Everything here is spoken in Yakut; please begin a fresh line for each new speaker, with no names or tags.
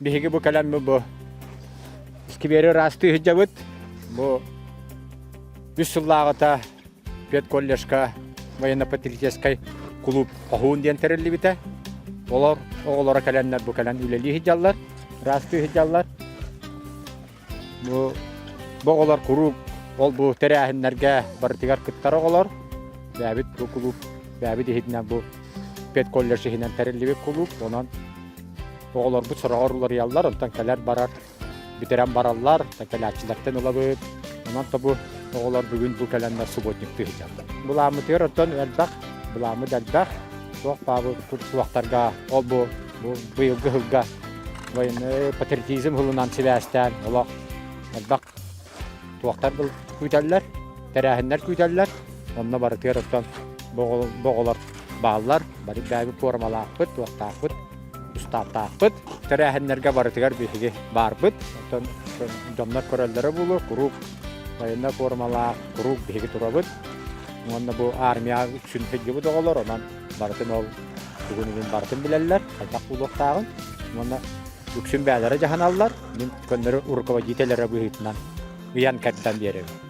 Биһиги бу кэлэн бу сквери ыраастыы сылдьабыт. Бу үс сыллааҕыта педколледжка военно-патриотическай кулууп Хоһуун диэн тэриллибитэ. Олор оҕолоро кэлэннэр бу кэлэн үлэлии сылдьаллар, ыраастыы сылдьаллар. Бу бу оҕолор куруук ол бу тэрээһиннэргэ барытыгар кыттар оҕолор. Бэйэбит бу кулууп бэйэбит иһитинэн бу педколледж иһинэн тэриллибит кулууп. Онон оҕолорбут сороҕор уларыйаллар, онтон кэлэр-барар бүтэрэн бараллар, кэлээччилэртэн ылабыт. Онон то бу оҕолор бүгүн бу кэлэннэр субботниктыы сылдьаллар. Былааммытыгар оттон элбэх, былааммыт элбэх. Туох баабы туохтарга ол бу бу быйылгы сылга военный патриотизм сылынан сибээстээн олох элбэх туохтар күүтэллэр, тэрээһиннэр күүтэллэр. Онно барытыгар оттон боҕолор бааллар, бары бэйэбит пуормалаахпыт, туохтаахпыт, устааптаахпыт. Тэрээһиннэргэ барытыгар биһиги баарбыт. Оттон дьоннор көрөллөрө буолуо, куруук военнай формалаах, куруук биһиги турабыт. Уонна бу армия үксүн сылдьыбыт оҕолор, онон барытын ол тугун иһин барытын билэллэр, хайдах буолуохтааҕын. Уонна үксүн бэйэлэрэ дьаһаналлар, мин көннөрү руководитель эрэ быһыытынан ыйан-кэрдэн биэрэбин.